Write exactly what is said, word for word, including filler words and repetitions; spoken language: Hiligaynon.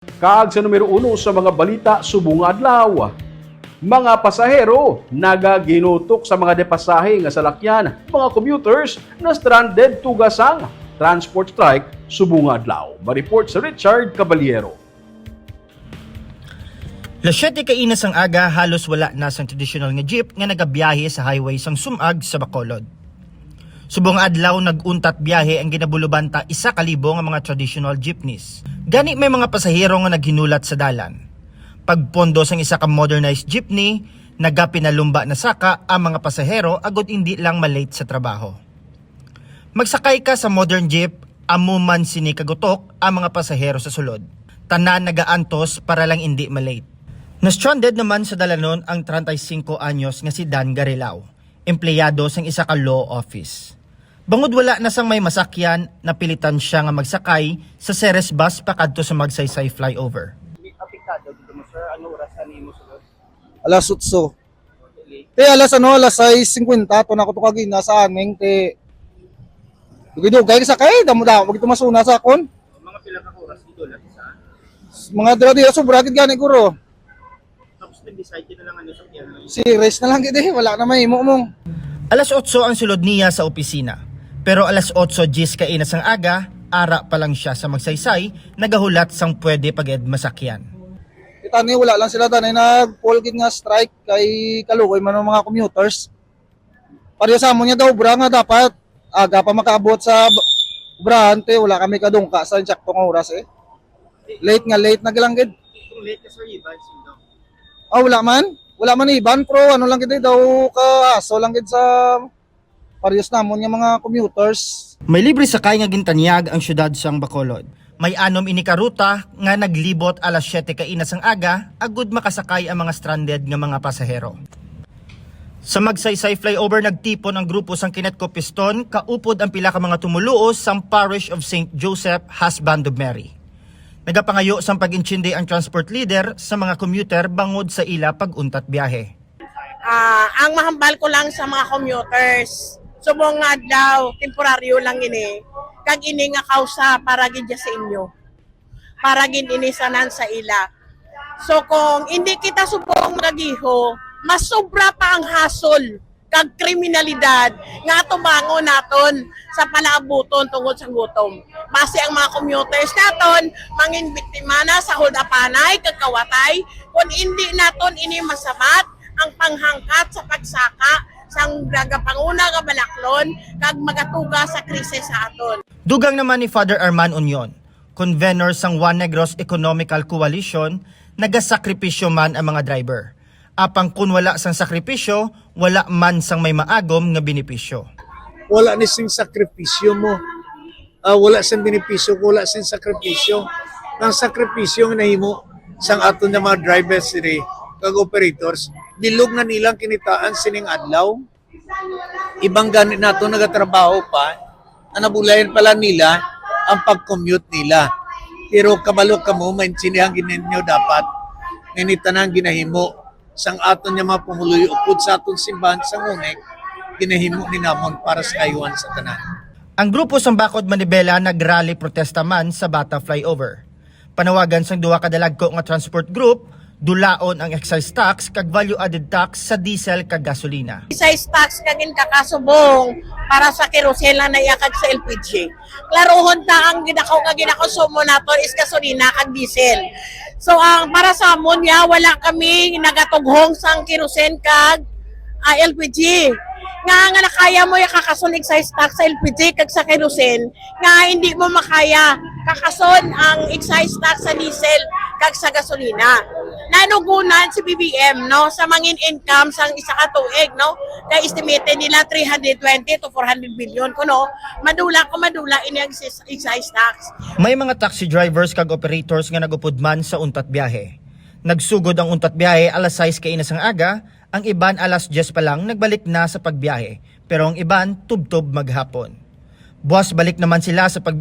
Kag sa numero uno sa mga balita subong nga adlaw, mga pasahero nagaginutok sa mga depasahe nga salakyan, mga commuters na stranded tuga sang transport strike subong nga adlaw. Ma-report sa Richard Caballero. Las siyete kaina sang aga, halos wala na sang traditional nga jeep nga nagabiyahe sa highway sang Sumag sa Bacolod. Subong nga adlaw, nag-untat biyahe ang ginabuloban ta isa ka libo nga mga traditional jeepneys. Gani may mga pasahero nga naghinulat sa dalan. Pagpondo sang isa ka modernized jeepney, nagapinalumba na saka ang mga pasahero agod indi lang malate sa trabaho. Magsakay ka sa modern jeep, amo man sini kagutok ang mga pasahero sa sulod. Tanan nagaantos para lang indi malate. Na-stranded naman sa dalanon ang treinta y cinco anyos nga si Dan Garilao, empleyado sang isa ka law office. Bangod wala na sang may masakyan, napilitan sia nga magsakay sa Ceres bus pakadto sa Magsaysay flyover. Apektado dito mo, sir. Ano oras ang imo sulod? Alas otso. Te, alas ano, alas sais singkwenta, to na ko to kagina sa aning, te. Dugay-dugay ka sakay, damo-damo, wag ito masuna sa akon. Mga pila ka oras dito lang sa? Mga dira-dira, sobra gid gani, guro. Tapos nag-decide ka na lang ano sa kaya. Si rest na lang gid eh, wala na may imo mo. Alas otso ang sulod niya sa opisina. Pero alas otso diyes kaina sang aga, ara pa lang siya sa Magsaysay, nagahulat sang pwede pa gid masakyan. Kita ni, wala lang sila tanay nag-fall gid nga strike kay kaluoy man ang mga commuters. Pareho sa amon nga daw obra nga dapat aga pa makaabot sa b-, obrahan, te, wala kami kadungka sa insakto nga oras eh. Late nga late na lang gid. Kung late ka, sir, iban, sino? Ah, wala man. Wala man iban, pero ano lang gid eh, daw ka aso lang gid sa parehas namon nga mga commuters. May libre sakay nga gintanyag ang siyudad sang Bacolod. May anom ini ka ruta nga naglibot alas siyete kaina sang aga agud makasakay ang mga stranded nga mga pasahero. Sa Magsaysay flyover, nagtipon ang grupo sang Kinetco Piston, kaupod ang pila ka mga tumuluo sang Parish of Saint Joseph Husband of Mary. Nagapangayo sang pag-intindi ang transport leader sa mga commuter bangod sa ila pag-untat biyahe. Ah, ang mahambal ko lang sa mga commuters, subong nga adlaw, temporaryo lang ini. Kag ini nga kausa para gid sa inyo. Para gid ini sanan sa ila. So kung hindi kita subong magagiho, mas sobra pa ang hasol kag kriminalidad nga atubangon naton sa palaabuton tungod sa gutom. Basi ang mga commuters naton mangin biktima na sa hold-upanay kag kawatay kung hindi naton ini masabat ang panghangkat sa pagsaka sang nagapanguna nga balaklon kag magatuga sa krisis sa aton. Dugang naman ni Father Arman Union, convenor sang One Negros Economical Coalition, nagasakripisyo man ang mga driver. Apang kun wala sang sakripisyo, wala man sang may maagom nga benepisyo. Wala ni sing sakripisyo mo. Ah, wala sing benepisyo, wala sing sakripisyo. Ang sakripisyo nga nahimo sang aton nga mga drivers diri kag operators, bilog na nilang kinitaan sining adlaw. Ibang gani nato nagatrabaho pa, ang nabulayan pala nila ang pag-commute nila. Pero kabalo kamo, maintindihan gid ninyo dapat nga ini tanan ginahimo sang aton nga mga pumuluyo upod sa aton simbahan sa Ngunik, ginahimo ni namon para sa kaayuhan sa tanan. Ang grupo sang Bakod Manibela nagrally protesta man sa Bata Flyover. Panawagan sang duha ka dalagko nga transport group, dulaon ang excise tax kag value-added tax sa diesel kag gasolina. Excise tax kag ginakasubong para sa kerosene lang na iya kag sa L P G. Klarohon ta, ang ginako nga ginakonsumo naton is gasolina kag diesel. So ang para sa amon ya, wala kami nagatughong sang kerosene kag, ah, L P G. Nga, nga nakaya mo ya kakason excise tax sa L P G kag sa kerosene, nga hindi mo makaya kakason ang excise tax sa diesel kag sa gasolina. Nanugunan si B B M, no, sa mangin income sang isa ka tuig, no, kay estimated nila three hundred twenty to four hundred billion kuno, madula ko madula ini ang excise, excise tax. May mga taxi drivers kag operators nga nagupod man sa untat biyahe. Nagsugod ang untat biyahe alas sais kaina sang aga, ang iban alas diyes pa lang nagbalik na sa pagbiyahe, pero ang iban tubtob maghapon. Buwas balik naman sila sa pag